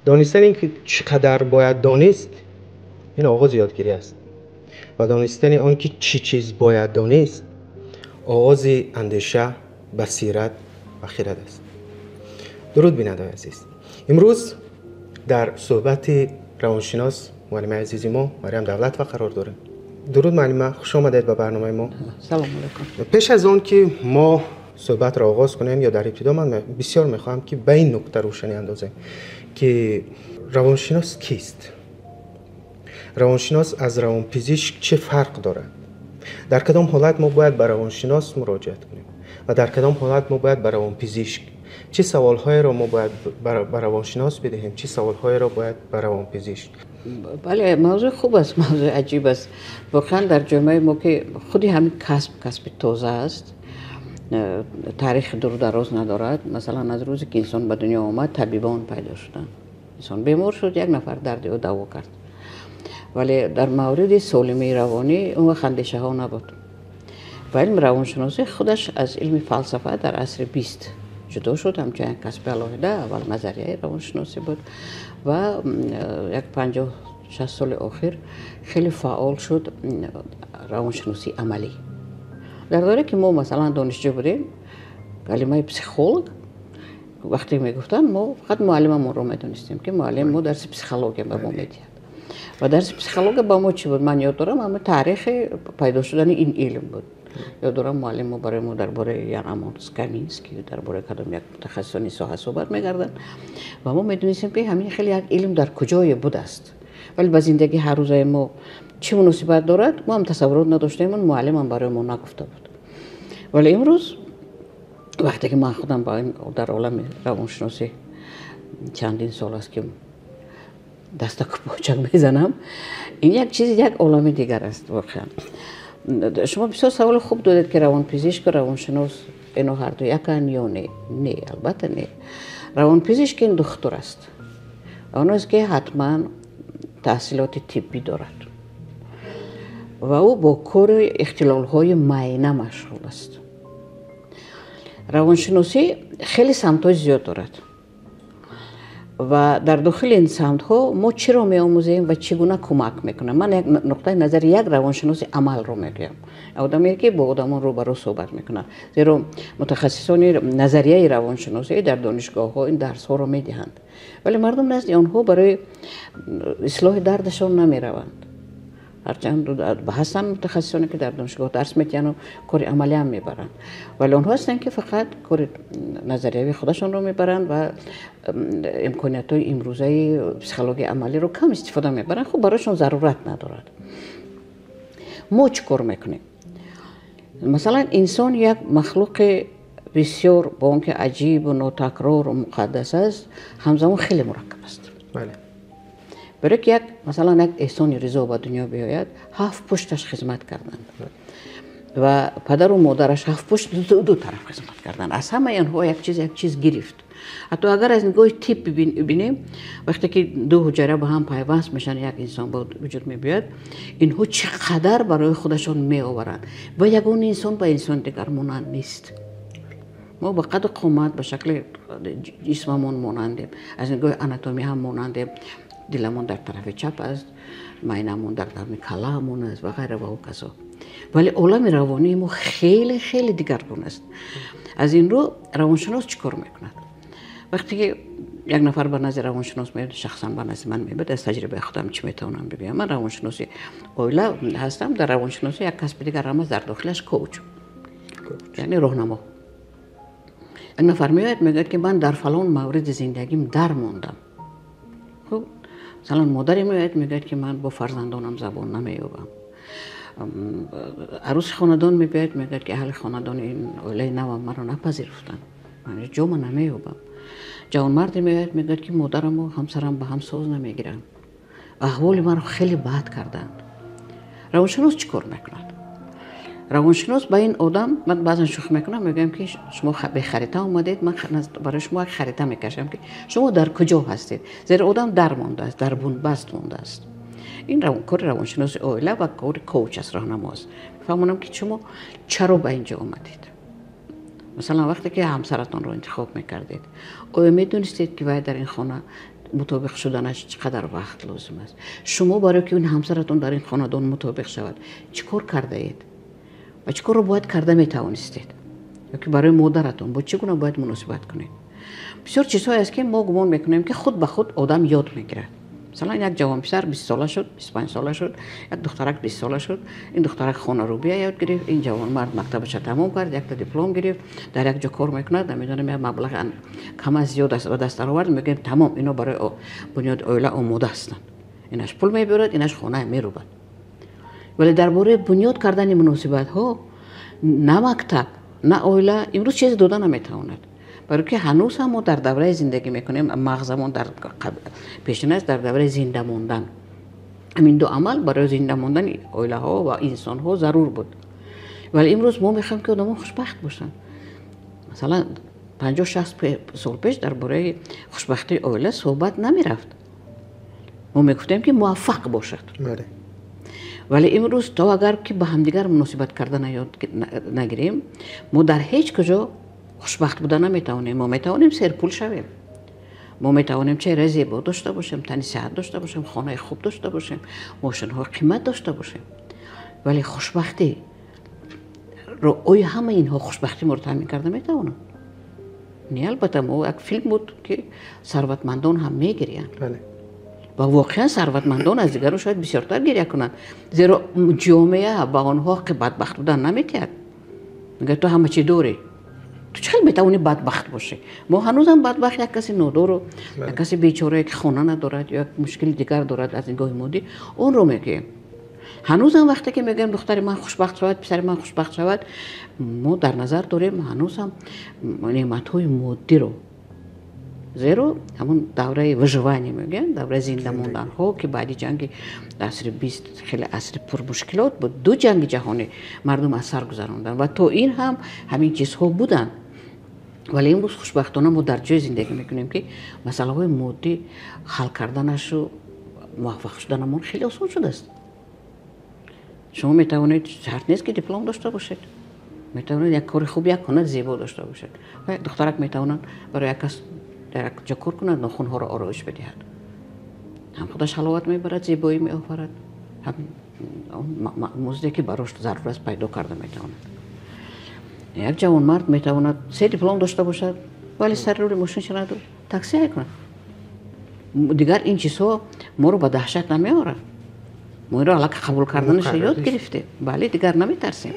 Донистани ин ки чӣ қадар бояд донист, ин оғози ёдгирӣ аст ва донистани он ки чӣ чиз бояд донист, оғози андеша, басират ва хирад аст. Дуруд, бинандаи азиз. Имрӯз дар суҳбати равоншинос муаллимаи азизи мо Марьям Давлатова қарор дорем. Дуруд, муаллима, хуш омадед ба барномаи мо. Салом алейкум. Пеш аз он ки мо суҳбатро оғоз кунем ё дар ибтидо ман бисёр мехоҳам ки ба ин нукта рӯшанӣ андозем ки равоншинос кист? Равоншинос аз равонпизишк чӣ фарқ дорад? Дар кадом ҳолат мо бояд ба равоншинос муроҷиат кунем ва дар кадом ҳолат мо бояд ба равонпизишк? Чӣ саволҳоеро мо бояд ба равоншинос бидиҳем, чӣ саволҳоеро бояд ба равонпизишк? Бале, мавзӯи хуб аст, мавзӯи аҷиб аст. Воқеан дар ҷомеаи мо ки худи ҳамин касб касби тоза аст, таърихи дуру дароз надорад. Масалан, аз рӯзе ки инсон ба дунё омад, табибон пайдо шуданд. Инсон бемор шуд, як нафар дарди ӯ даво кард. Вале дар мавриди солимии равонӣ он вақт андешаҳо набуд. Ва илми равоншиносӣ худаш аз илми фалсафа дар асри 20 ҷудо шуд, ҳамчун як касби алоҳида. Аввал назарияи равоншиносӣ буд ва як 50-60 соли охир хеле фаъол шуд равоншиносии амалӣ. Дар доре ки мо масалан донишҷӯ будем, калимаи психолог вақте мегуфтанд, мо фақат муаллимамонро медонистем, ки муаллим мо дарси психология ба мо медиҳад. Ва дарси психология ба мо чӣ буд? Ман ёд дорам, ҳама таърихи пайдо шудани ин илм буд. Ёд дорам, муаллим мо барои мо дар бораи Ян Амос Каминский, дар бораи кадом як мутахассисони соҳа суҳбат мекарданд ва мо медонистем, ки ҳамин хеле як илм дар куҷое будааст. Вале ба зиндагии ҳаррӯзаи мо чӣ муносибат дорад, мо ҳам тасаввурот надоштем, муаллимам барои мо нагуфта буд. Вале имрӯз вақте ки ман худам дар олами равоншиносӣ чандин сол аст ки дастаку почак мезанам, ин як чизи як олами дигар аст воқеан. Шумо бисёр саволи хуб додед, ки равонпизишку равоншинос ино ҳарду яканд ё не? Не, албатта не. Равонпизишк ин духтур аст, он аст ки ҳатман таҳсилоти тиббӣ дорад ва ӯ бо кори ихтилолҳои майна машғул аст. Равоншиносӣ хеле самтҳои зиёд дорад ва дар дохили ин самтҳо мо чиро меомӯзем ва чӣ гуна кӯмак мекунем. Ман як нуқтаи назари як равоншиноси амалро мегӯям, одаме ки бо одамон рӯбарӯ суҳбат мекунад, зеро мутахассисони назарияи равоншиносӣ дар донишгоҳҳо ин дарсҳоро медиҳанд, вале мардум назди онҳо барои ислоҳи дардашон намераванд. Ҳарчанд ҳастанд мутахассисоне ки дар донишгоҳ дарс медиҳанд ва кори амалӣ ҳам мебаранд, вале онҳо ҳастанд ки фақат кори назариявии худашонро мебаранд ва имкониятҳои имрӯзаи психологияи амалиро кам истифода мебаранд. Хуб, барояшон зарурат надорад. Мо чӣ кор мекунем? Масалан, инсон як махлуқи бисёр бо он ки аҷибу нотакрору муқаддас аст, ҳамзамон хеле мураккаб аст. Барои ки як масалан як Эҳсони Ризо ба дунё биёяд, ҳафт пушташ хизмат карданд ва падару модараш ҳафт пушт ду тараф хизмат карданд. Аз ҳамаи онҳо як чиз як чиз гирифт. Ҳатто агар аз нигоҳи тиб бибинем, вақте ки ду ҳуҷайра ба ҳам пайваст мешаванд, як инсон ба вуҷуд мебиёяд, инҳо чӣ қадар барои худашон меоваранд ва ягон инсон ба инсони дигар монанд нест. Мо ба қаду қомат, ба шакли ҷисмамон монандем, аз нигоҳи анатомия ҳам монандем. Диламон дар тарафи чап аст, майнамон дар тарафи калаамон аст ва ғайра ва ҳоказо. Вале олами равонии мо хеле хеле дигаргун аст. Аз ин рӯ равоншинос чӣ кор мекунад? Вақте ки як нафар ба назди равоншинос меояд, шахсан ба назди ман меояд, аз таҷрибаи худам чӣ метавонам бигӯям? Ман равоншиноси оила ҳастам. Дар равоншиносӣ як касби дигар ҳам аст, дар дохилаш коуч, яъне роҳнамо. Як нафар меояд, мегӯяд ки ман дар фалон мавриди зиндагим дармондам. Хуб, масалан, модаре меояд, мегӯяд ки ман бо фарзандонам забон намеёбам. Арӯси хонадон мебиёяд, мегӯяд ки аҳли хонадони ин оилаи навам маро напазируфтанд, ман ҷома намеёбам. Ҷавонмарде меояд, мегӯяд ки модараму ҳамсарам ба ҳам соз намегиранд, аҳволи маро хеле бад карданд. Равоншинос чӣ кор мекунад? Равоншинос ба ин одам, ман баъзан шӯхӣ мекунам, мегӯям ки шумо бехарита омадед, ман барои шумо як харита мекашам ки шумо дар куҷо ҳастед, зеро одам дар мондааст, дар бунбаст мондааст. Ин кори равоншиноси оила ва кори коуч аст, роҳнамо аст. Фаҳмонам ки шумо чаро ба инҷо омадед. Масалан, вақте ки ҳамсаратонро интихоб мекардед, оё медонистед ки вай дар ин хона Мутобиқ шуданаш чӣ қадар вақт лозим аст? Шумо барои ки ин ҳамсаратон дар ин хонадон мутобиқ шавад, чӣ кор кардаед ва чӣ корро бояд карда метавонистед? Ё ки барои модаратон бо чӣ гуна бояд муносибат кунед? Бисёр чизҳое аст, ки мо гумон мекунем, ки худ ба худ одам ёд мегирад. Масалан, як ҷавонписар 20 сола шуд, 25 сола шуд, як духтарак 20 сола шуд. Ин духтарак хонарӯбия ёд гирифт, ин ҷавонмард мактабаша тамом кард, якта диплом гирифт, дар як ҷо кор мекунад, намедонам, як маблағи кам аз зиёд аст ба даст даровард. Мегӯем, тамом, ино барои бунёди оила омода ҳастанд. Инаш пул мебиёрад, инаш хона мерӯбад. Вале дар бораи бунёд кардани муносибатҳо на мактаб, на оила имрӯз чизе дода наметавонад, барои ки ҳанӯз ҳам мо дар давраи зиндагӣ мекунем, мағзамон дар пешин аст, дар давраи зинда мондан. Ҳамин ду амал барои зинда мондани оилаҳо ва инсонҳо зарур буд. Вале имрӯз мо мехоҳем, ки одамон хушбахт бошанд. Масалан, 50-60 сол пеш дар бораи хушбахтии оила суҳбат намерафт. Мо мегуфтем, ки муваффақ бошад. Вале имрӯз то агар ки ба ҳамдигар муносибат кардан ёд нагирем, мо дар ҳеҷ куҷо хушбахт буда наметавонем. Мо метавонем серпул шавем, мо метавонем чеҳраи зебо дошта бошем, тани сиҳат дошта бошем, хонаи хуб дошта бошем, мошинҳои қимат дошта бошем, вале хушбахтӣ, оё ҳамаи инҳо хушбахтӣ моро таъмин карда метавонанд? Не, албатта. Мо як филм буд, ки сарватмандон ҳам мегириянд ва воқеан сарватмандон аз дигарон шояд бисёртар гиря кунанд, зеро ҷомеа ба онҳо ҳаққи бадбахт будан наметиҳад. Мегӯяд, ту ҳама чӣ дорӣ, ту чӣ хел метавонӣ бадбахт бошӣ? Мо ҳанӯзам бадбахт як каси нодору, як каси бечорае, ки хона надорад ё як мушкили дигар дорад аз нигоҳи моддӣ, онро мегӯем. Ҳанӯзам вақте ки мегӯем, духтари ман хушбахт шавад, писари ман хушбахт шавад, мо дар назар дорем ҳанӯзам неъматҳои моддиро, зеро ҳамон давраи выживание мегӯянд, давраи зинда монданҳо, ки баъди ҷанги асри 20 хеле асри пурмушкилот буд, ду ҷанги ҷаҳонӣ мардум аз сар гузаронданд ва то ин ҳам ҳамин чизҳо буданд. Вале имрӯз хушбахтона мо дар ҷое зиндагӣ мекунем, ки масъалаҳои моддӣ ҳал карданашу муваффақ шуданамон хеле осон шудааст. Шумо метавонед, шарт нест, ки диплом дошта бошед, метавонед як кори хуб, як ҳунари зебо дошта бошед. Ва як духтарак метавонад барои як кас дар як ҷо кор кунад, нохунҳоро ороиш бидиҳад, ҳам худаш ҳаловат мебарад, зебоӣ меофарад, ҳам музде, ки барош зарур аст, пайдо карда метавонад. Як ҷавонмард метавонад се диплом дошта бошад, вале сари рули мошин шинаду такси ҳай кунад. Дигар ин чизҳо моро ба даҳшат намеорад. Мо инро аллакай қабул карданашро ёд гирифтем. Бале, дигар наметарсем.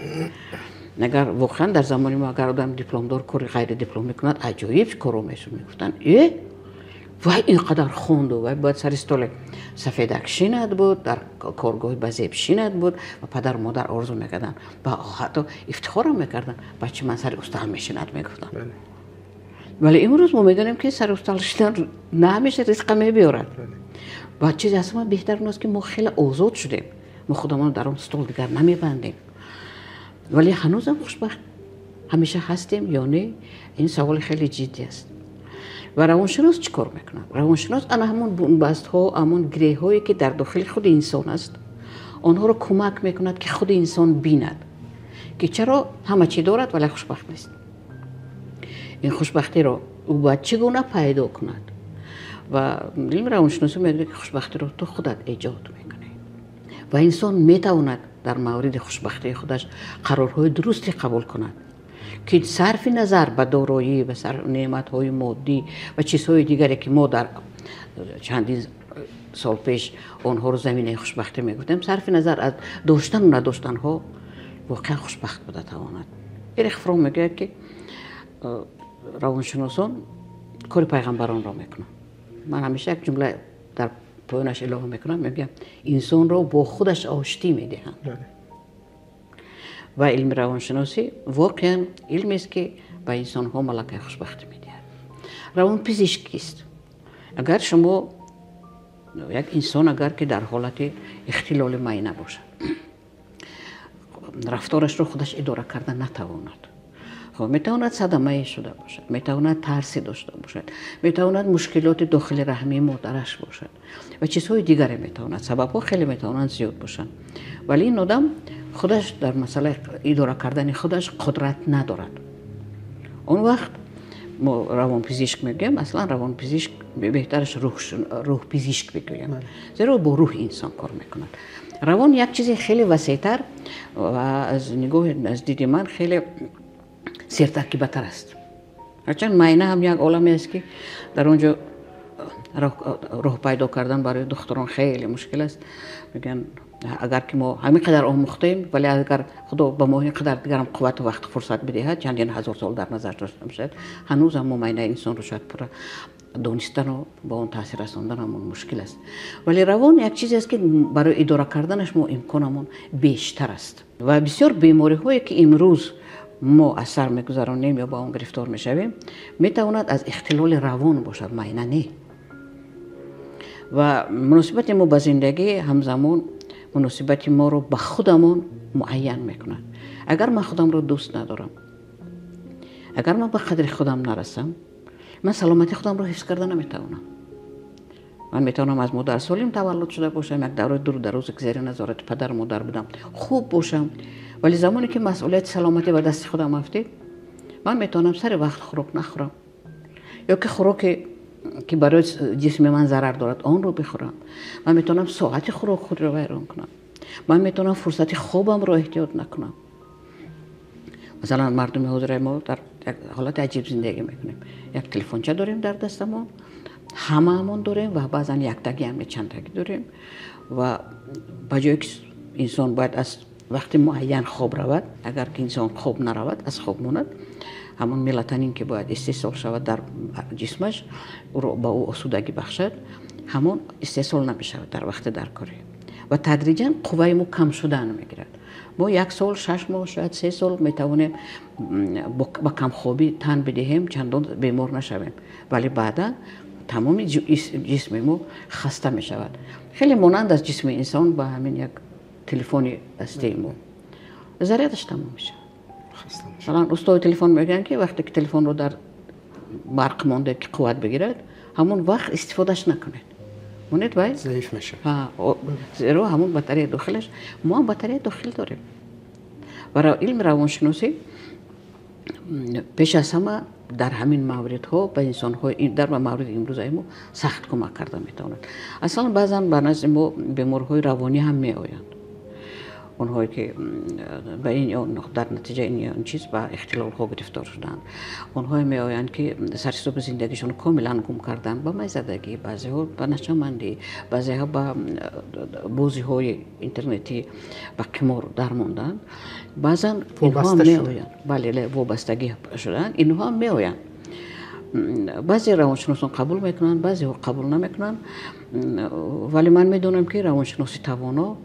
Агар воқеан дар замони мо агар одам дипломдор кори ғайридиплом мекунад, аҷоиб коро мешуд. Мегуфтанд, э, вай ин қадар хонду, вай бояд сари столи сафедак шинад буд, дар коргоҳи базеб шинад буд. Ва падару модар орзу мекарданд ва ҳатто ифтихорам мекарданд, бачи ман сари устал мешинад, мегуфтанд. Вале имрӯз мо медонем, ки сари устал шидан на ҳамеша ризқа мебиёрад. Ва чизе аз ҳама беҳтар он аст, ки мо хеле озод шудем, мо худамонро дар он стол дигар намебандем. Вале ҳанӯзам хушбахт ҳамеша ҳастем ё не, ин саволи хеле ҷиддӣ аст. Ва равоншинос чӣ кор мекунад? Равоншинос ана ҳамон бунбастҳо, ҳамон гиреҳҳое, ки дар дохили худи инсон аст, онҳоро кӯмак мекунад, ки худи инсон бинад, ки чаро ҳама чӣ дорад, вале хушбахт нест, ин хушбахтиро ӯ бояд чӣ гуна пайдо кунад. Ва илми равоншиносӣ мегӯяд, ки хушбахтиро ту худат эҷод мекунӣ ва инсон метавонад дар мавриди хушбахтии худаш қарорҳои дурусте қабул кунад, ки сарфи назар ба дороӣ ва неъматҳои моддӣ ва чизҳои дигаре, ки мо дар чандин сол пеш онҳоро заминаи хушбахтӣ мегуфтем, сарфи назар аз доштану надоштанҳо воқеан хушбахт буда тавонад. Эрих Фром мегӯяд, ки равоншиносон кори пайғамбаронро мекунанд. Ман ҳамеша як ҷумла дар поёнаш илова мекунам, мегӯям, инсонро бо худаш оштӣ медиҳанд. Ва илми равоншиносӣ воқеан илмест, ки ба инсонҳо малакаи хушбахтӣ медиҳад. Равонпизишк кист? Агар шумо як инсон, агар ки дар ҳолати ихтилоли майна бошад, рафторашро худаш идора карда натавонад, хоб, метавонад садамае шуда бошад, метавонад тарсе дошта бошад, метавонад мушкилоти дохили раҳмии модараш бошад ва чизҳои дигаре метавонад. Сабабҳо хеле метавонанд зиёд бошанд, вале ин одам худаш дар масъалаи идора кардани худаш қудрат надорад. Он вақт Мо равонпизишк мегӯем, аслан равонпизишк беҳтараш рӯҳпизишк бигӯем, зеро бо рӯҳ инсон кор мекунад. Равон як чизи хеле васеътар ва аз нигоҳи аз диди ман хеле сертаркибатар аст. Ҳарчанд майна ҳам як оламе аст, ки дар он ҷо роҳ пайдо кардан барои духтурон хеле мушкил аст. Мегӯянд, агар ки мо ҳамин қадар омӯхтем, вале агар Худо ба мо ин қадар дигарам қуввату вақту фурсат бидиҳад, чандин ҳазор сол дар назар дошта бошад, ҳанӯзам мо майнаи инсонро шояд пурра донистану ба он таъсир расонданамон мушкил аст. Вале равон як чизе аст, ки барои идора карданаш мо имконамон бештар аст. Ва бисёр бемориҳое, ки имрӯз мо аз сар мегузаронем ё ба он гирифтор мешавем, метавонад аз ихтилоли равон бошад, майна не. Ва муносибати мо ба зиндагӣ ҳамзамон муносибати моро ба худамон муайян мекунад. Агар ман худамро дӯст надорам, агар ман ба қадри худам нарасам, ман саломатии худамро ҳифз карда наметавонам. Ман метавонам аз модар солим таваллуд шуда бошам, як давраи дуру дарозе ки зери назорати падару модар будам, хуб бошам, вале замоне ки масъулияти саломатӣ ба дасти худам афтид, ман метавонам сари вақт хӯрок нахӯрам ё ки хӯроке ки барои ҷисми ман зарар дорад, онро бихӯрам. Ман метавонам соати хӯрокхӯриро вайрон кунам. Ман метавонам фурсати хобамро эҳтиёт накунам. Масалан, мардуми ҳозираи мо дар як ҳолати аҷиб зиндагӣ мекунем. Як телефонча дорем дар дастамон, ҳамаамон дорем ва баъзан яктагӣ ҳам чандтагӣ дорем ва ба ҷое ки инсон бояд аз вақти муайян хоб равад, агар ки инсон хоб наравад, аз хоб монад, ҳамон мелатонин ки бояд истеҳсол шавад дар ҷисмаш, ӯро ба ӯ осудагӣ бахшад, ҳамон истеҳсол намешавад дар вақти даркорӣ ва тадриҷан қувваи мо кам шудан мегирад. Мо як сол, 6 моҳ, шояд 3 сол метавонем ба камхобӣ тан бидиҳем, чандон бемор нашавем, вале баъдан тамоми ҷисми мо хаста мешавад. Хеле монанд аст ҷисми инсон ба ҳамин як телефони дастии мо, зарядаш тамом мешавад. Масалан, устои телефон мегӯянд, ки вақте ки телефонро дар барқ мондед, ки қувват бигирад, ҳамон вақт истифодаш накунед, монед вай заиф мешавад, зеро ҳамон батарея дохилаш. Мо ҳам батарея дохил дорем. Ва илми равоншиносӣ пеш аз ҳама дар ҳамин мавридҳо ба инсонҳо, дар мавриди имрӯзаи мо сахт кӯмак карда метавонад. Аслан баъзан ба назди мо беморҳои равонӣ ҳам меоянд, онҳое ки ба ин ё дар натиҷаи ин ё он чиз ба ихтилолҳо гирифтор шуданд, онҳое меоянд, ки сарҳисоби зиндагишон комилан гум карданд, ба майзадагӣ, баъзеҳо ба нашъамандӣ, баъзеҳо ба бозиҳои интернетӣ, ба қимор дармонданд. Баъзан инҳо меоянд, бале, вобастагӣ шуданд, инҳо ҳам меоянд. Баъзе равоншиносон қабул мекунанд, баъзеҳо қабул намекунанд, вале ман медонам, ки равоншиноси тавоно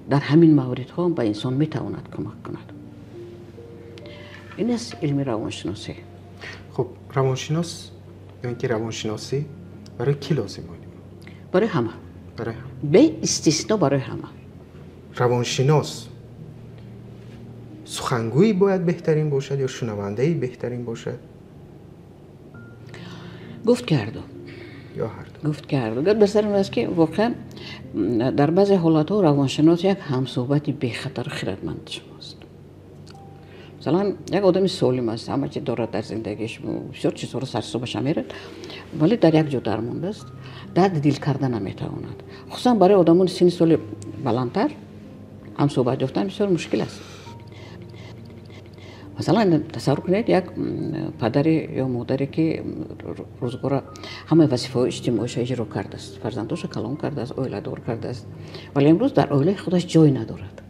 дар ҳамин мавридҳо ба инсон метавонад кӯмак кунад. Ин аст илми равоншиносӣ. Хуб, равоншинос ё ин ки равоншиносӣ барои кӣ лозим? Барои ҳама, барои ҳама, беистисно барои ҳама. Равоншинос сухангӯи бояд беҳтарин бошад ё шунавандаи беҳтарин бошад? Гуфт ки ҳарду. Ё ҳарду. Гуфт ки ҳарду. Гап дар сари он аст, ки воқеан дар баъзе ҳолатҳо равоншинос як ҳамсӯҳбати бехатару хирадманд шумост. Масалан, як одами солим аст, ҳама чи дорад дар зиндагиш, бисёр чизҳоро сарҳисобаша мерад, вале дар як ҷо дармондааст, дарди дил карда наметавонад. Хусусан барои одамони синни соли баландтар ҳамсӯҳбат ёфтан бисёр мушкил аст. Масалан, тасаввур кунед як падаре ё модаре, ки рӯзгора ҳамаи вазифаҳои иҷтимоиша иҷро кардааст, фарзандоша калон кардааст, оиладор кардааст, вале имрӯз дар оилаи худаш ҷой надорад.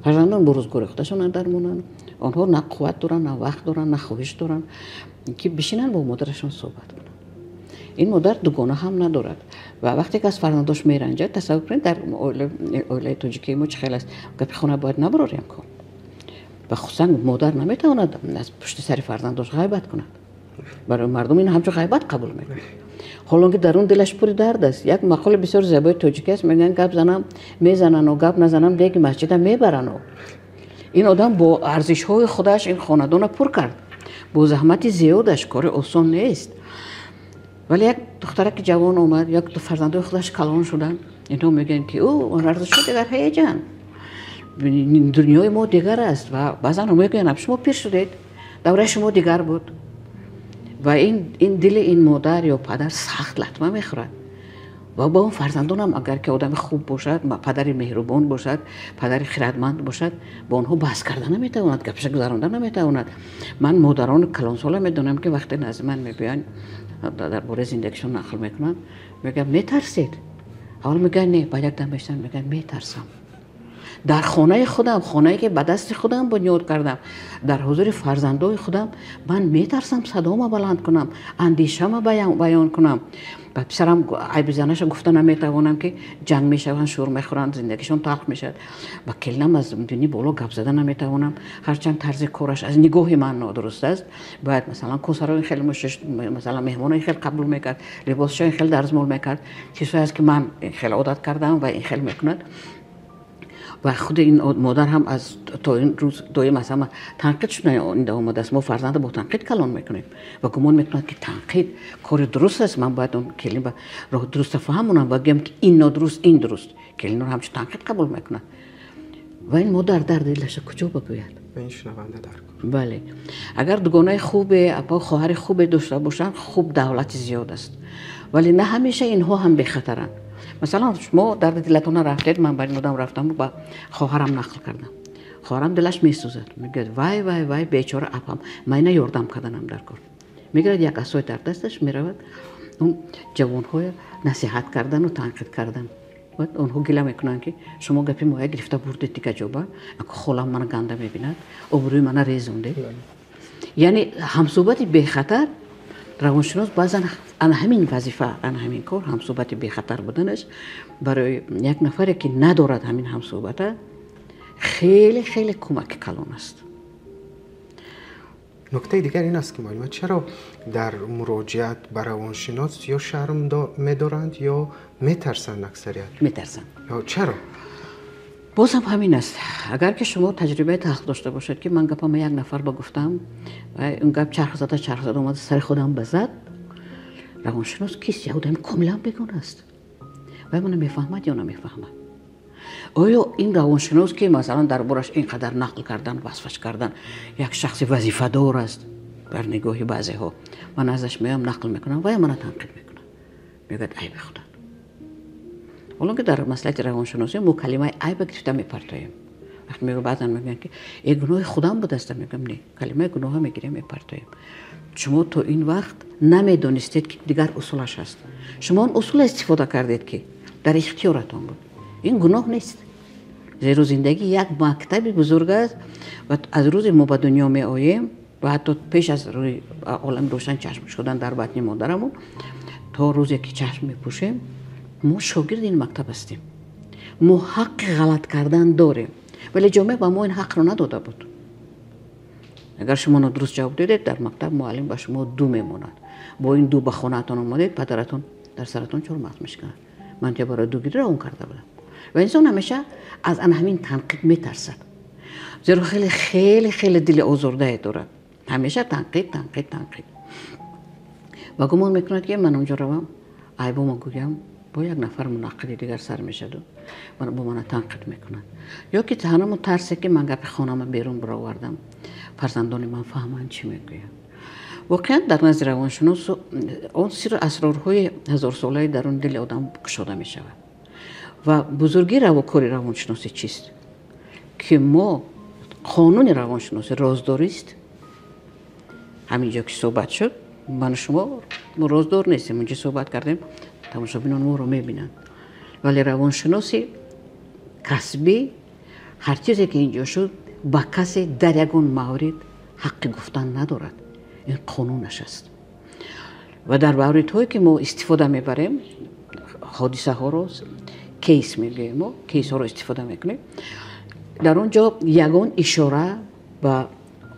Фарзандон бо рӯзгори худашон дармонанд, онҳо на қувват доранд, на вақт доранд, на хоҳиш доранд, ки бишинанд бо модарашон суҳбат кунанд. Ин модар дугона ҳам надорад ва вақте ки аз фарзандош меранҷад, тасаввур кунед, дар оилаи тоҷикии мо чӣ хел аст, гапи хона бояд набарорем ку, ва хусусан модар наметавонад аз пушти сари фарзандош ғайбат кунад. Барои мардум ин ҳамчун ғайбат қабул мекунад, ҳолон ки дарун дилаш пури дард аст. Як мақоли бисёр зебои тоҷикӣ аст, мегӯянд: гап занам мезанану, гап назанам деги масҷида мебарану. Ин одам бо арзишҳои худаш ин хонадона пур кард, бо заҳмати зиёдаш, кори осон нест. Вале як духтараки ҷавон омад, як фарзандои худаш калон шуданд, инҳо мегӯянд, ки ӯ он арзишҳо дигар ҳеҷанд, дунёи мо дигар аст. Ва баъзан мегӯянд: шумо пир шудед, давраи шумо дигар буд. Ва ин дили ин модар ё падар сахт латма мехӯрад. Ва бо он фарзандонам агар ки одами хуб бошад, падари меҳрубон бошад, падари хирадманд бошад, бо онҳо баҳс карда наметавонад, гапша гузаронда наметавонад. Ман модарони калонсола медонам, ки вақте назди ман мебиёянд, дар бораи зиндагишон нақл мекунанд, мегӯям метарсед? Аввал мегӯянд не, баъд якдам мешаванд, мегӯянд метарсам. Дар хонаи худам, хонае ки ба дасти худам бунёд кардам, дар ҳузури фарзандои худам ман метарсам садома баланд кунам, андешама баён кунам. Ба писарам айби занаша гуфта наметавонам, ки ҷанг мешаванд, шӯр мехӯранд, зиндагишон талх мешавад. Ба келинам аз дини боло гап зада наметавонам, ҳарчанд тарзи кораш аз нигоҳи ман нодуруст аст. Бояд масалан косаро ин хел мешушт, масалан меҳмоно ин хел қабул мекард, либосшо ин хел дарзмол мекард, чизҳое аст ки ман ин хел одат кардам ва ин хел мекунад. Ва худи ин модар ҳам аз то ин рӯз доим аз ҳама танқид шуда омадааст. Мо фарзандро бо танқид калон мекунем ва гумон мекунад, ки танқид кори дуруст аст. Ман бояд он келин ба роҳи дуруста фаҳмонам ва гӯям, ки ин нодуруст, ин дуруст. Келинро ҳамчун танқид қабул мекунад. Ва ин модар дарди дилаша куҷо бигӯяд? Ба ин шунаванда дар кор. Бале, агар дугонаи хубе, апа хоҳари хубе дошта бошанд, хуб, давлати зиёд аст, вале на ҳамеша инҳо ҳам бехатаранд. Масалан, шумо дарди дилатона рафтед, ман бар ин одам рафтам, ба хоҳарам нақл кардам. Хоҳарам дилаш месӯзад, мегӯяд: вай, вай, вай, бечора апам, ман ина ёрдам карданам дар кор. Мегирад як асой дар дасташ, меравад он ҷавонҳоя насиҳат кардану танқид кардан. Онҳо гила мекунанд, ки шумо гапи моя гирифта бурдед дигар ҷоба, холам мана ганда мебинад, обрӯи мана резондед. Яъне ҳамсӯҳбати бехатар равоншинос баъзан ана ҳамин вазифа, ана ҳамин кор, ҳамсӯҳбати бехатар буданаш барои як нафаре, ки надорад ҳамин ҳамсӯҳбата, хеле хеле кӯмаки калон аст. Нуктаи дигар ин аст, ки муаллима, чаро дар муроҷиат ба равоншинос ё шарм медоранд, ё метарсанд аксарият? Метарсанд. Чаро? Боз ҳам ҳамин аст. Агар ки шумо таҷрибаи талх дошта бошед, ки ман гапама як нафар ба гуфтам, он гап чарх зада, чарх зада омада сари худам ба зад, равоншинос кист? Як одами комилан бегона аст. Вай мана мефаҳмад ё намефаҳмад? Оё ин равоншинос, ки масалан дар бораш ин қадар нақл кардан, васфаш кардан, як шахси вазифадор аст бар нигоҳи баъзеҳо, ман азаш меоям, нақл мекунам, вай мана танқид мекунад, мегӯяд айби худат. Ҳоло ки дар маслиҳати равоншиносӣ мо калимаи айба гирифта мепартоем. Вақте мегӯ, баъзан мегӯянд, ки э, гуноҳи худам будаста, мегӯям не, калимаи гуноҳа мегирем, мепартоем. Шумо то ин вақт намедонистед, ки дигар усулаш ҳаст. Шумо он усула истифода кардед, ки дар ихтиёратон буд. Ин гуноҳ нест, зеро зиндагӣ як мактаби бузург аст ва аз рӯзе мо ба дунё меоем ва ҳатто пеш аз рӯи олами рӯшан чашм шудан дар батни модарамон то рӯзе ки чашм мепӯшем, мо шогирди ин мактаб ҳастем. Мо ҳаққи ғалат кардан дорем, вале ҷомеа ба мо ин ҳақро надода буд. Агар шумо нодуруст ҷавоб додед дар мактаб, муаллим ба шумо ду мемонад. Бо ин ду ба хонаатон омадед, падаратон дар саратон чормағз мешиканад: ман тя барои дугирӣ равон карда будам. Ва инсон ҳамеша аз ана ҳамин танқид метарсад, зеро хеле хеле хеле дили озурдае дорад. Ҳамеша танқид, танқид, танқид, ва гумон мекунад, ки ман онҷо равам, айбома гӯям, бо як нафар мунаққиди дигар сар мешаду бо мана танқид мекунад. Ё ки ҳанамон тарсе, ки ман гапи хонама берун баровардам, фарзандони ман фаҳманд, чӣ мегӯянд. Воқеан дар назди равоншинос он сиру асрорҳои ҳазорсолаи даруни дили одам кушода мешавад. Ва бузургии кори равоншиносӣ чист? Ки мо қонуни равоншиносӣ роздорист. Ҳамин ҷо ки суҳбат шуд, ману шумо роздор нестем, унҷо суҳбат кардем, тамошобинон моро мебинанд, вале равоншиноси касбӣ ҳар чизе ки инҷо шуд, ба касе дар ягон маврид ҳаққи гуфтан надорад. Ин қонунаш аст. Ва дар мавридҳое ки мо истифода мебарем, ҳодисаҳоро кейс мегӯем, мо кейсҳоро истифода мекунем, дар он ҷо ягон ишора ба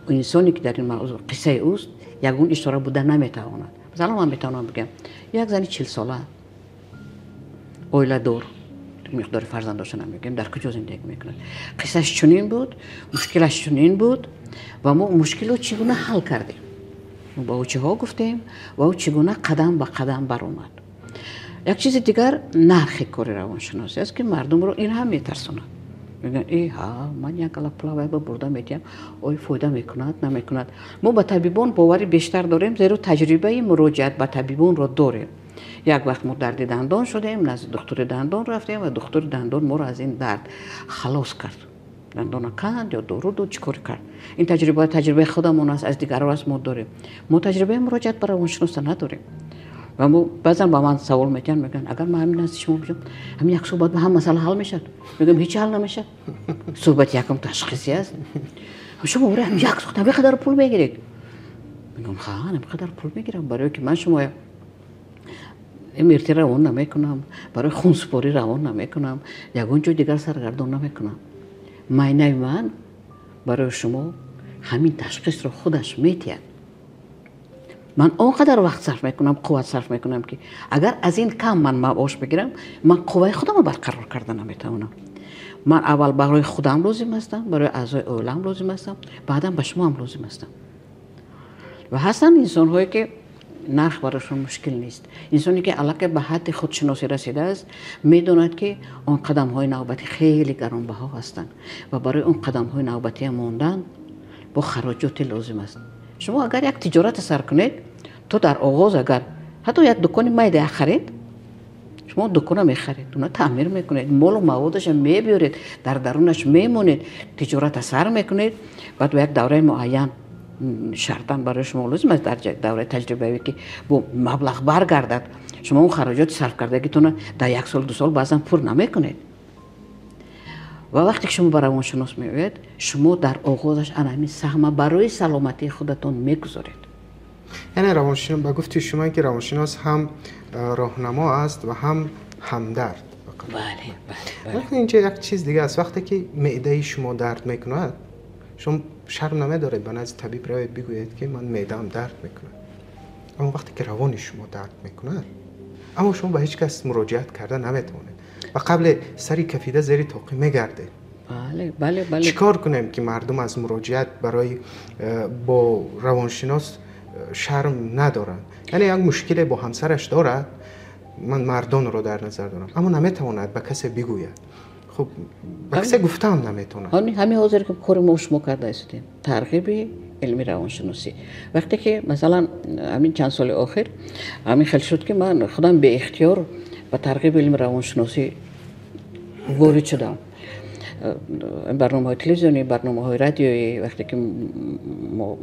инсоне, ки дар ин мавзӯъ қиссаи ӯст, ягон ишора буда наметавонад. Масалан, ман метавонам бигӯям: як зани 40сола, оиладор, миқдори фарзандоша намегӯем, дар куҷо зиндагӣ мекунад, қиссаш чунин буд, мушкилаш чунин буд ва мо мушкилро чӣ гуна ҳал кардем, мо ба ӯ чиҳо гуфтем ва ӯ чӣ гуна қадам ба қадам баромад. Як чизи дигар нархи кори равоншиносӣ аст, ки мардумро ин ҳам метарсонад. Мегӯянд, э ҳа, ман як ала пула вай ба бурда медиҳам, ой фоида мекунад, намекунад. Мо ба табибон боварӣ бештар дорем, зеро таҷрибаи муроҷиат ба табибонро дорем. Як вақт мо дарди дандон шудем, назди духтури дандон рафтем ва духтури дандон моро аз ин дард халос кард. Дандона канд ё дору дод, чӣ кор кард? Ин таҷриба таҷрибаи худамон аст, аз дигарон аст, мо дорем. Мо таҷрибаи муроҷиат ба равоншиноса надорем. Ва мо баъзан ба ман савол медиҳанд, мегӯянд, агар ман ҳамин назди шумо биём, ҳамин як суҳбат ба ҳам масъала ҳал мешавад? Мегӯям, ҳеҷ ҳал намешавад. Суҳбат якум ташхисӣ аст. Шумо барои ҳамин як суҳбат ҳамин қадар пул мегиред? Мегӯям, ха, ҳамин қадар пул мегирам, барои ки ман шумо МРТ равон намекунам, барои хунсупорӣ равон намекунам, ягон ҷой дигар саргардон намекунам. Майнаи ман барои шумо ҳамин ташхисро худаш метиҳад. Ман он қадар вақт сарф мекунам, қувват сарф мекунам, ки агар аз ин кам ман маош бигирам, ман қувваи худамро барқарор карда наметавонам. Ман аввал барои худам лозим ҳастам, барои аъзои оилаам лозим ҳастам, баъдан ба шумо ҳам лозим ҳастам. Ва ҳастанд инсонҳое, ки нарх барошон мушкил нест. Инсоне, ки аллакай ба ҳадди худшиносӣ расидааст, медонад, ки он қадамҳои навбатӣ хеле гаронбаҳо ҳастанд ва барои он қадамҳои навбатия мондан бо хароҷоте лозим аст. Шумо агар як тиҷорате сар кунед, то дар оғоз агар ҳатто як дукони майда харед, шумо дукона мехаред, уна таъмир мекунед, молу маводаша мебиёред, дар дарунаш мемонед, тиҷората сар мекунед, баъд ба як давраи муайян шартан барои шумо лозим аст дар давраи таҷрибавӣ, ки бо маблағ баргардад, шумо он хароҷоти сарфкардагитонро дар як сол, 2 сол баъзан пур намекунед. Ва вақте ки шумо ба равоншинос меояд, шумо дар оғозаш ана ҳамин саҳма барои саломатии худатон мегузоред. Яъне равоншинос, ба гуфти шумо, ки равоншинос ҳам роҳнамо аст ва ҳам ҳамдард. Бале, бале. Инҷа як чиз дига аст. Вақте ки меъдаи шумо дард мекунад, шумо шарм намедоред ба назди табиб равед бигӯед, ки ман меъдаам дард мекунад. Аммо вақте ки равони шумо дард мекунад, аммо шумо ба ҳеҷ кас муроҷиат карда наметавонед ва қабли сари кафида зери тоқӣ мегардед. Бале, бале, бале. Чӣ кор кунем, ки мардум аз муроҷиат барои бо равоншинос шарм надоранд? Яъне як мушкиле бо ҳамсараш дорад, ман мардонро дар назар дорам, аммо наметавонад ба касе бигӯяд. Хуб, ба касе гуфтаам наметавонад. Ҳамин ҳозир ки кори мо шумо карда истодем, тарғиби илми равоншиносӣ. Вақте ки масалан ҳамин чанд соли охир ҳамин хел шуд, ки ман худам беихтиёр ба тарғиби илми равоншиносӣ ворид шудам. Барномаҳои телевизионӣ, барномаҳои радиоӣ, вақте ки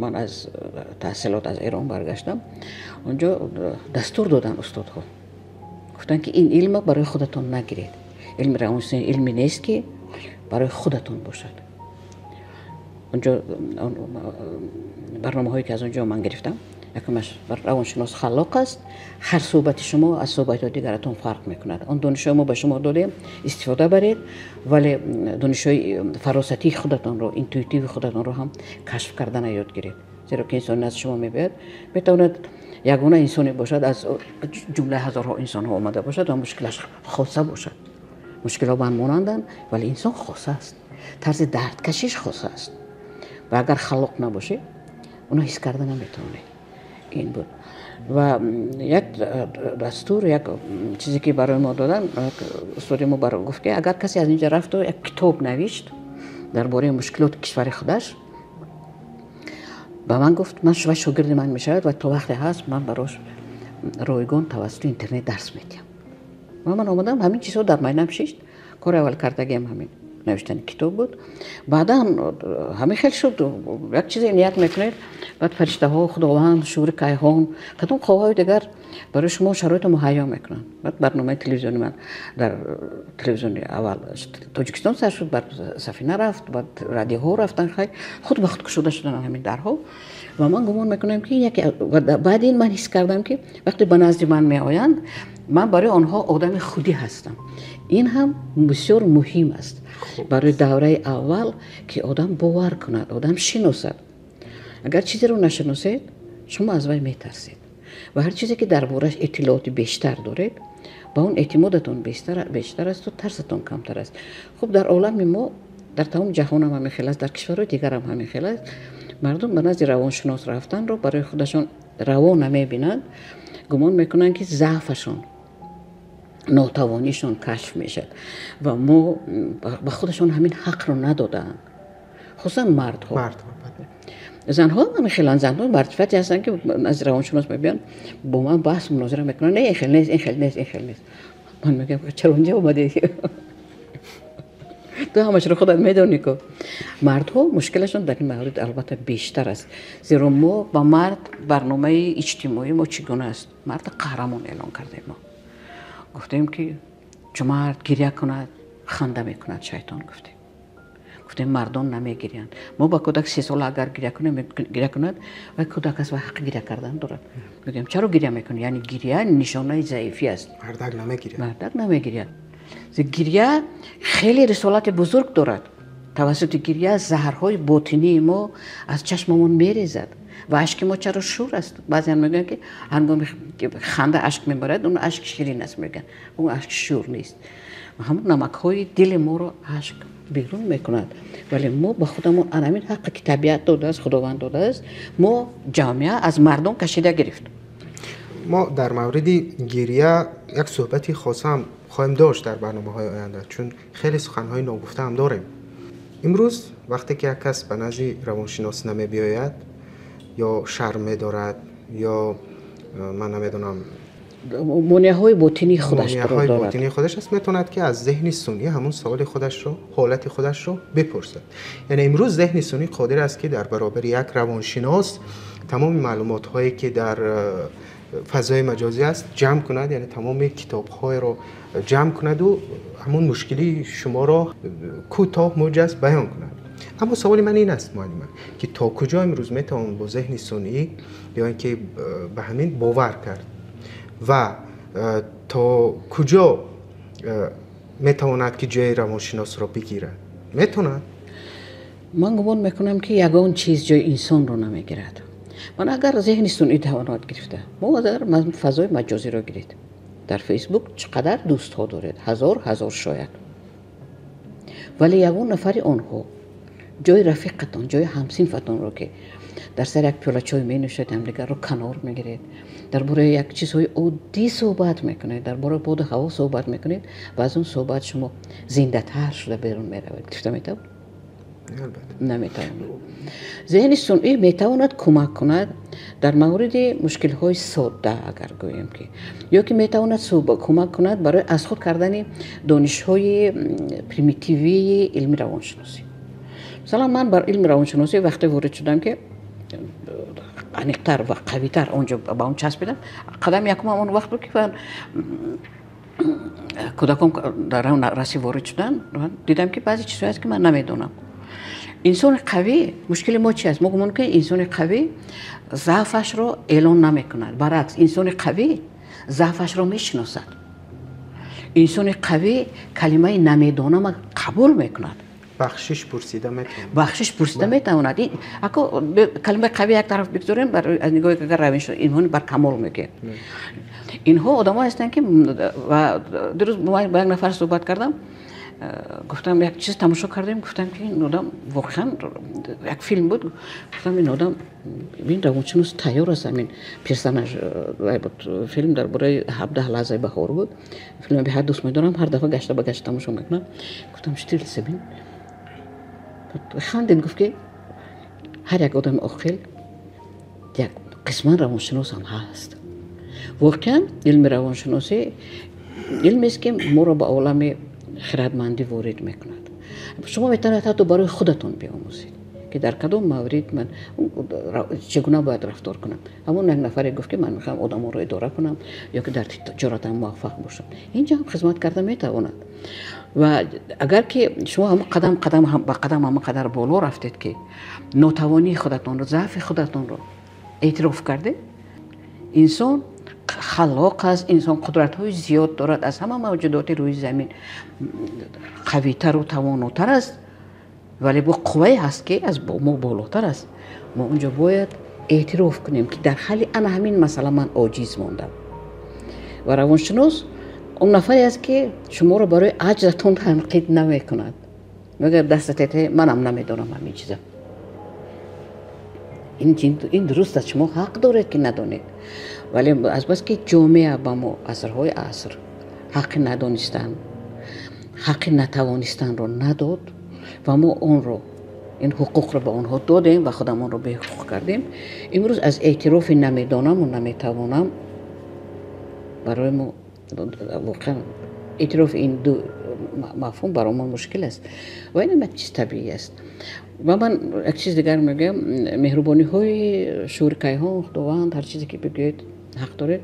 ман аз таҳсилот аз Эрон баргаштам, онҷо дастур доданд устодҳо. Гуфтанд, ки ин илма барои худатон нагиред. Илми равоншиносӣ илме нест, ки барои худатон бошад. Онҷо барномаҳое, ки аз он ҷо ман гирифтам, якумаш равоншинос халлоқ аст, ҳар суҳбати шумо аз суҳбатҳои дигаратон фарқ мекунад. Он донишҳои мо ба шумо додем, истифода баред, вале донишҳои фаросатии худатонро, интуитиви худатонро ҳам кашф кардана ёд гиред. Зеро ки инсон назди шумо мебиёяд, метавонад ягона инсоне бошад, аз ҷумлаи ҳазорҳо инсонҳо омада бошад ва мушкилаш хоса бошад. Мушкилҳо ба ҳам монанданд, вале инсон хоса аст, тарзи дардкашиш хоса аст. Ва агар халлоқ набошед, оно ҳис карда наметавонед. Ин буд. Ва як дастур, як чизе, ки барои мо доданд, устоди мо гуфт, ки агар касе аз инҷа рафту як китоб навишт дар бораи мушкилоти кишвари худаш, ба ман гуфт, ман шума шогирди ман мешавад ва то вақте ҳаст ман барош ройгон тавассути интернет дарс медиҳам. Ва ман омадам, ҳамин чизҳо дар майнам шишт. Кори аввал кардагиам ҳамин навиштани китоб буд. Баъдан ҳамин хел шуд, як чизе ният мекунед, баъд фариштаҳо, худованд, шуури кайҳон, кадом қувваҳои дигар барои шумо шароитро муҳайё мекунанд. Баъд барномаи телевизиони ман дар телевизиони аввал Тоҷикистон сар шуд, баъд Сафина рафт, баъд радиоҳо рафтанд, хай худ ба худ кушода шуданд ҳамин дарҳо. Ва ман гумон мекунам, ки яке баъд ин ман ҳис кардам, ки вақте ба назди ман меоянд, ман барои онҳо одами худӣ ҳастам. Ин ҳам бисёр муҳим аст барои давраи аввал, ки одам бовар кунад, одам шиносад. Агар чизеро нашиносед, шумо аз вай метарсед. Ва ҳар чизе, ки дар борааш иттилооти бештар доред, ба он эътимодатон бештар асту тарсатон камтар аст. Хуб, дар олами мо, дар тамоми ҷаҳонам ҳамин хел аст, дар кишварҳои дигарам ҳамин хел аст. Мардум ба назди равоншинос рафтанро барои худашон раво намебинанд, гумон мекунанд, ки заъфашон. нотавонишон кашф мешавад ва мо ба худашон ҳамин ҳақро надодаанд, хусусан мардҳо. Занҳо ҳам хеле занҳо мартифате ҳастанд, ки аз равоншинос мебиёнд, бо ман баҳс мунозира мекунанд: не, ин хел нест, ин хел нест, ин хел нест. Ман мегӯям: чаро инҷа омадӣ? Ту ҳамашро худат медонӣ ку. Мардҳо мушкилашон дар ин маврид албатта бештар аст, зеро мо ба мард барномаи иҷтимоии мо чӣ гуна аст? Марда қаҳрамон эълон кардем. Мо гуфтем, ки чу мард гиря кунад, ханда мекунад шайтон, гуфтем. Гуфтем, мардон намегирянд. Мо ба кӯдак 3 сола агар гиря кунад, вай кӯдак аст ва ҳаққи гиря кардан дорад. Мегӯем: чаро гиря мекунӣ? Яъне гиря нишонаи заифӣ аст. Мардак намегиряд. Мардак намегиряд. Гиря хеле рисолати бузург дорад. Тавассути гиря заҳрҳои ботинии мо аз чашмамон мерезад. Ва ашки мо чаро шур аст? Баъзеан мегӯянд, ки ҳангоми ханда ашк мебарад, он ашк ширин аст, мегӯянд. Он ашк шур нест, ҳамон намакҳои дили моро ашк берун мекунад. Вале мо ба худамон анамин ҳаққе, ки табиат додааст, Худованд додааст, мо ҷомеа аз мардон кашида гирифт. Мо дар мавриди гиря як суҳбати хоса ҳам хоҳем дошт дар барномаҳои оянда, чун хеле суханҳои ногуфта ҳам дорем. Имрӯз вақте ки як кас ба назди равоншинос намебиёяд, ё шарм медорад, ё ман намедонам, монеаҳои ботинии худаш. Монеаҳои ботинии худаш аст, метавонад, ки аз зеҳни сунъӣ ҳамун саволи худашро, ҳолати худашро бипурсад. Яъне имрӯз зеҳни сунъӣ қодир аст, ки дар баробари як равоншинос тамоми маълумотҳое, ки дар фазои маҷозӣ аст, ҷамъ кунад, яъне тамоми китобҳоеро ҷамъ кунаду ҳамун мушкилии шуморо кӯтоҳ, муҷаз баён кунад. Аммо саволи ман ин аст, муаллима, ки то куҷо имрӯз метавон бо зеҳни сунъӣ ё ин ки ба ҳамин бовар кард ва то куҷо метавонад, ки ҷои равоншиносро бигирад? Метавонад? Ман гумон мекунам, ки ягон чиз ҷои инсонро намегирад. Ман агар зеҳни сунъӣ тавонад гирифта, мо агар фазои маҷозиро гиред, дар Фейсбук чӣ қадар дӯстҳо доред, ҳазор ҳазор шояд, вале ягон нафари онҳо ҷои рафиқатон, ҷои ҳамсинфатонро, ки дар сари як пиёла чой менӯшед, ҳамдигарро канор мегиред, дар бораи як чизҳои оддӣ суҳбат мекунед, дар бораи боду ҳаво суҳбат мекунед ва аз он суҳбат шумо зиндатар шуда берун меравед, гирифта метавонад? Наметавонад. Зеҳни сунъӣ метавонад кӯмак кунад дар мавриди мушкилҳои содда, агар гӯем ки, ё ки метавонад кӯмак кунад барои аз худ кардани донишҳои примитивии илми равоншиносӣ. Масалан, ман бар илми равоншиносӣ вақте ворид шудам, ки аниқтар ва қавитар онҷо ба он часпидам, қадами якумам он вақт буд, ки кӯдакон дар расӣ ворид шуданд, дидам, ки баъзе чизҳое аст, ки ман намедонам. Инсони қавӣ, мушкили мо чи аст? Мо гумон кунем, инсони қавӣ заъфашро эълон намекунад. Баръакс, инсони қавӣ заъфашро мешиносад. Инсони қавӣ калимаи намедонама қабул мекунад. Бахшиш пурсида метавонад. Бахшиш пурсида метавонад. Ако калимаи қавӣ як тараф бигзорем, аз нигоҳи агар равоншинос инҳо бар камол мегӯяд, инҳо одамое ҳастанд, ки ва дирӯз бо як нафар суҳбат кардам, гуфтам, як чиз тамошо кардем, гуфтам, ки ин одам воқеан, як филм буд, гуфтам, ин одам, ин равоншинос тайёр аст. Ҳамин персонаж буд. Филм дар бораи 17 лаҳзаи баҳор буд. Филм беҳад дӯст медорам, ҳар дафъа гашта ба гашта тамошо мекунам. Гуфтам: Штирлиц бин. Хандид, гуфт, ки ҳар як одами оқил як қисман равоншиносам ҳаст. Воқеан, илми равоншиносӣ илмест, ки моро ба олами хирадмандӣ ворид мекунад. Шумо метавонед ҳатто барои худатон биомӯзед, ки дар кадом маврид ман чӣ гуна бояд рафтор кунам. Ҳамон як нафаре гуфт, ки ман мехоҳам одамонро идора кунам ё ки дар тиҷоратам муваффақ бошам, инҷа ҳам хизмат карда метавонад. Ва агар ки шумо ҳамон қадам қадам ба қадам ҳамон қадар боло рафтед, ки нотавонии худатонро, заъфи худатонро эътироф кардед, инсон халоқ аст, инсон қудратҳои зиёд дорад, аз ҳама мавҷудоти рӯи замин қавитару тавонотар аст, вале бо қуввае ҳаст, ки аз мо болотар аст. Мо онҷо бояд эътироф кунем, ки дар ҳалли ана ҳамин масъала ман оҷиз мондам. Ва равоншинос он нафаре аст, ки шуморо барои аҷзатон танқид намекунад. Мегӯяд: дастатете, манам намедонам ҳамин чиза, ин дуруст аст, шумо ҳақ доред, ки надонед. Вале азбаски ҷомеа ба мо асрҳои аср ҳаққи надонистан, ҳаққи натавонистанро надод ва мо онро, ин ҳуқуқро ба онҳо додем ва худамонро беҳуқуқ кардем. Имрӯз аз эътирофи намедонаму наметавонам барои мо воқеан эътирофи ин ду мафҳум барои мо мушкил аст ва инам як чиз табиӣ аст. Ва ман як чиз дигар мегӯям, меҳрубониҳои шуури кайҳон, Худованд, ҳар чизе ки бигӯед ҳақ доред,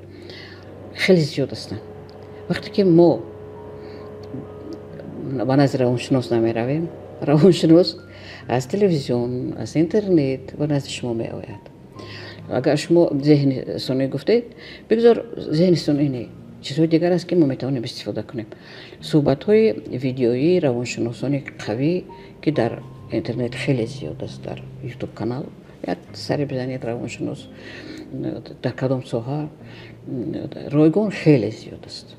хеле зиёд ҳастанд. Вақте ки мо ба назди равоншинос намеравем, равоншинос аз телевизион, аз интернет ба назди шумо меояд. Агар шумо зеҳни сунъӣ гуфтед, бигзор зеҳни сунъӣ не, чизҳои дигар аст, ки мо метавонем истифода кунем. Суҳбатҳои видеоии равоншиносони қавӣ, ки дар интернет хеле зиёд аст, дар ютуб канал як сари бизанед, равоншинос дар кадом соҳа, ройгон хеле зиёд аст.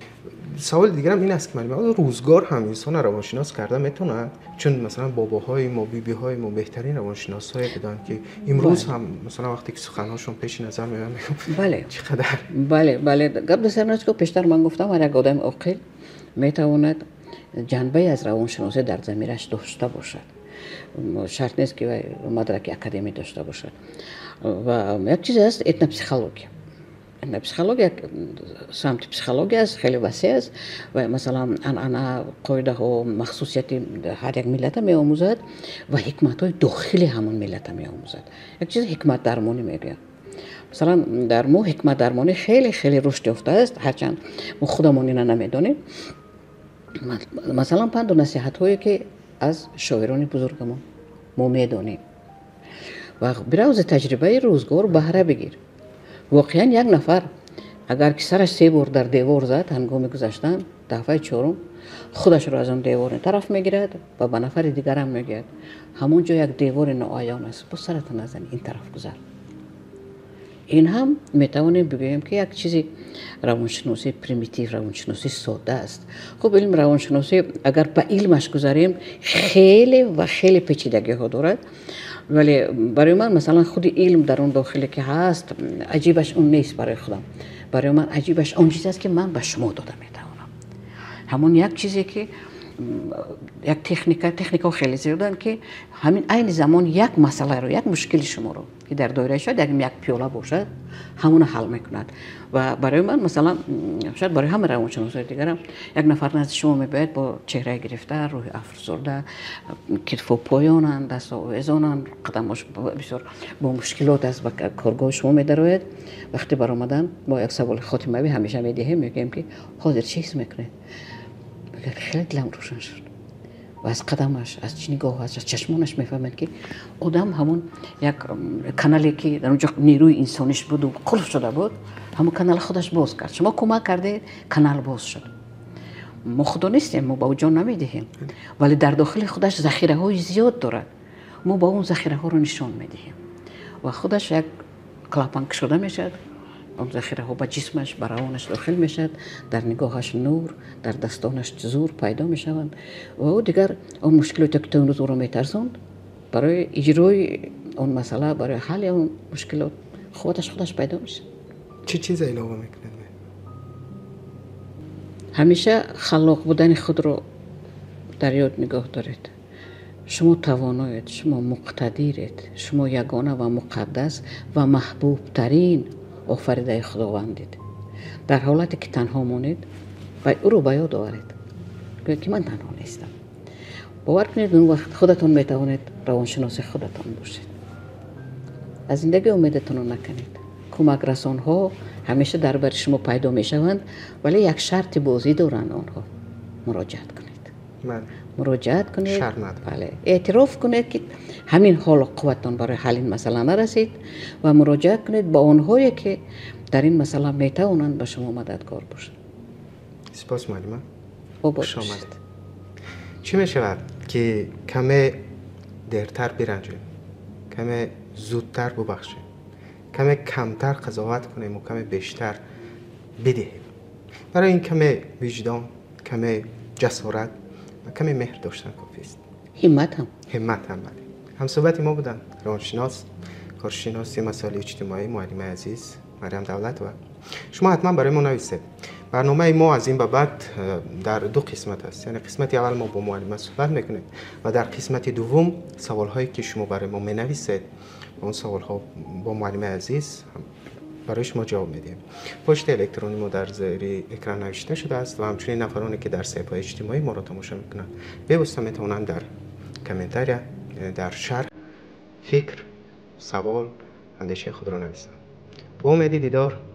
Саволи дигарам ин аст, ки муаллима, рӯзгор ҳам инсонро равоншинос карда метавонад? Чун масалан бобоҳои мо, бибиҳои мо беҳтарин равоншиносҳое буданд, ки имрӯз ҳам масалан вақте ки суханҳошон пеши назар меояд, мегӯям бале, чӣ қадар. Бале, бале, гап дар сар нест, ки пештар ман гуфтам, ҳар як одами оқил метавонад ҷанбае аз равоншиносӣ дар замираш дошта бошад. Шарт нест, ки вай мадраки академӣ дошта бошад. Ва як чиз аст, этнопсихология. Этнопсихология як самти психология аст, хеле васеъ аст ва масалан анъана, қоидаҳо, махсусияти ҳар як миллата меомӯзад ва ҳикматҳои дохили ҳамон миллата меомӯзад. Як чиз ҳикматдармонӣ мегӯянд. Масалан, дар мо ҳикматдармонӣ хеле хеле рушд ёфтааст, ҳарчанд мо худамон ина намедонем. Масалан, панду насиҳатҳое, ки аз шоирони бузургамон мо медонем, ва бирав зи таҷрибаи рӯзгор баҳра бигир. Воқеан, як нафар агар ки сараш се бор дар девор зад, ҳангоми гузаштан дафъаи чорум худашро аз он девори тараф мегирад ва ба нафари дигарам мегӯяд: ҳамон ҷо як девори ноаён аст, бо сарата назани, ин тараф гузар. Ин ҳам метавонем бигӯем, ки як чизи равоншиносии примитив, равоншиносии содда аст. Хуб, илми равоншиносӣ, агар ба илмаш гузарем, хеле ва хеле печидагиҳо дорад, вале барои ман масалан худи илм дар он дохиле ки ҳаст, аҷибаш он нест барои худам. Барои ман аҷибаш он чиз аст, ки ман ба шумо дода метавонам, ҳамон як чизе, ки як техника, техникаҳо хеле зиёданд, ки ҳамин айни замон як масъаларо, як мушкили шуморо, ки дар доираи шояд як пиёла бошад, ҳамона ҳал мекунад. Ва барои ман масалан, шояд барои ҳама равоншиносои дигарам, як нафар назди шумо мебояд бо чеҳраи гирифта, рӯҳи афсурда, китфо поёнанд, дастҳо овезонанд, қадамош бисёр бо мушкилот аст, ба коргоҳи шумо медарояд. Вақте баромадан, мо як саволи хотимавӣ ҳамеша медиҳем, мегӯем, ки ҳозир чӣ ҳис мекунед? Мегӯяд: хеле дилам рӯшан шуд. Ва аз қадамаш, аз нигоҳаш, аз чашмонаш мефаҳмед, ки одам ҳамон як канале, ки дар онҷо нерӯи инсониш буду қулф шуда буд, ҳамон канал худаш боз кард. Шумо кӯмак кардед, канал боз шуд. Мо худо нестем, мо ба ӯ ҷон намедиҳем, вале дар дохили худаш захираҳои зиёд дорад. Мо ба он захираҳоро нишон медиҳем ва худаш як клапан кушода мешавад, он захираҳо ба ҷисмаш, ба равонаш дохил мешавад, дар нигоҳаш нур, дар дастонаш зур пайдо мешаванд ва ӯ дигар он мушкилоте, ки то имрӯз ӯро метарсонд, барои иҷрои он масъала, барои ҳалли он мушкилот қувваташ худаш пайдо мешавад. Чӣ чизе илова мекунед? Ҳамеша халлоқ будани худро дар ёд нигоҳ доред. Шумо тавоноед, шумо муқтадиред, шумо ягона ва муқаддас ва маҳбубтарин офаридаи Худовандед. Дар ҳолате ки танҳо монед ва ӯро ба ёд оваред, гӯед, ки ман танҳо нестам. Бовар кунед, он вақт худатон метавонед равоншиноси худатон бошед. Аз зиндагӣ умедатонро накунед. Кӯмакрасонҳо ҳамеша дар бари шумо пайдо мешаванд, вале як шарти бозӣ доранд онҳо: муроҷиат кунед, муроҷиат кунед, бале, эътироф кунед, ки ҳамин ҳоло қувватон барои ҳалли ин масъала нарасид, ва муроҷиат кунед ба онҳое, ки дар ин масъала метавонанд ба шумо мададгор бошанд. Сипос, муаллима. Обод бошед. Чӣ мешавад, ки каме дертар биранҷем, каме зудтар бубахшем, каме камтар қазоват кунем ва каме бештар бидиҳем? Барои ин каме виҷдон, каме ҷасорат ва каме меҳр доштан кофист. Ҳиммат ҳам. Ҳиммат ҳам, бале. Ҳамсӯҳбати мо буданд равоншинос, коршиноси масоили иҷтимоӣ, муаллимаи азиз Марьям Давлатова. Шумо ҳатман барои мо нависед. Барномаи мо аз ин ба баъд дар ду қисмат аст. Яъне қисмати аввал мо бо муаллима суҳбат мекунем ва дар қисмати дуввум саволҳое ки шумо барои мо менависед, он саволҳо бо муаллимаи азиз барои шумо ҷавоб медиҳем. Почтаи электронии мо дар зери экран навишта шудааст ва ҳамчунин нафароне ки дар саҳифаҳои иҷтимоӣ моро тамошо мекунанд, бевосита метавонанд дар комментария, дар шарҳ фикр, савол, андешаи худро нависанд. Бо умеди дидор.